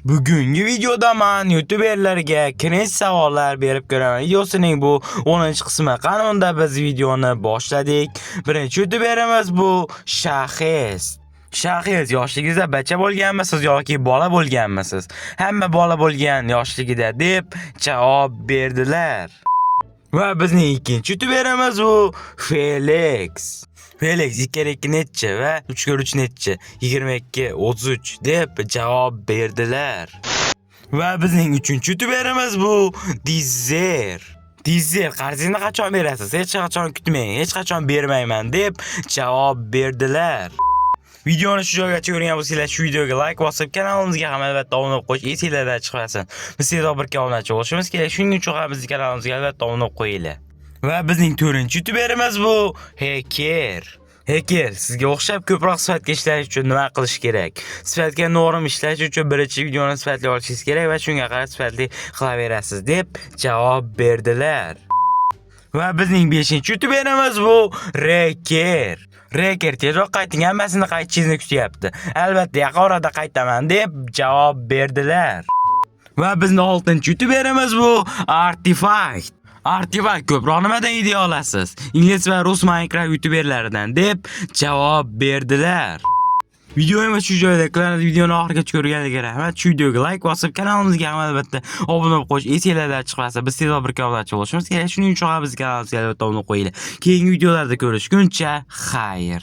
Bugungi videoda men youtuberlarga cringe savollar berib ko'raman. Videosining bu 10-qismi. Qani unda biz videoni boshladik. Birinchi youtuberimiz bu Shahes. Shahes, yoshligingizda bacha bo'lganmisiz yoki bola bo'lganmisiz? Hamma bola bo'lgan yoshligida, deb javob berdilar. Va bizning ikkinchi youtuberimiz bu Felix. Felix, 2 kere 2 nechi va 3 kere 3 nechi? 22, 33, deb javob berdilar. Va bizning uchinchi youtuberimiz bu Dizer. Dizer, qarzingizni qachon berasiz? Hech qachon kutmang, hech qachon bermayman, deb javob berdilar. Videoni shu joygacha ko'rgan bo'lsanglar, shu videoga like bosib, kanalimizga ham albatta obuna bo'lib qo'yish esinglardan chiqmasin. Biz tezroq 1K obunachi bo'lishimiz kerak. Shuning uchun ham bizning kanalimizga albatta obuna bo'lib qo'yinglar. Va bizning to'rtinchi youtuberimiz bu Hacker. Hacker, sizga o'xshab ko'proq sifatga ishlash uchun nima qilish kerak? Sifatga норм ishlash uchun birinchi videoni sifatli olishingiz kerak va shunga qarab sifatli qilaverasiz, deb javob berdilar. Va bizning 5-youtuberimiz bu Reker. Reker, tezroq qayting, hammasini qaytishingizni kutyapti. Albatta, yaqin orada qaytaman, deb javob berdilar. Va bizning 6-youtuberimiz bu Artifact. Artifact, ko'proq nimadan ideya olasiz? Ingliz va rus Minecraft youtuberlaridan, deb javob berdilar. Videomiz shu joyda yakunlanadi. Videoni oxirigacha ko'rganlarga rahmat. Shu videoga like bosib, kanalimizga ham albatta obuna bo'lib qo'yish esinglardan chiqmasa. Biz tezroq 1K obunachi bo'lishimiz kerak. Shuning uchun ham bizning kanalimizga albatta obuna qo'yinglar. Keyingi videolarda ko'rishguncha xayr.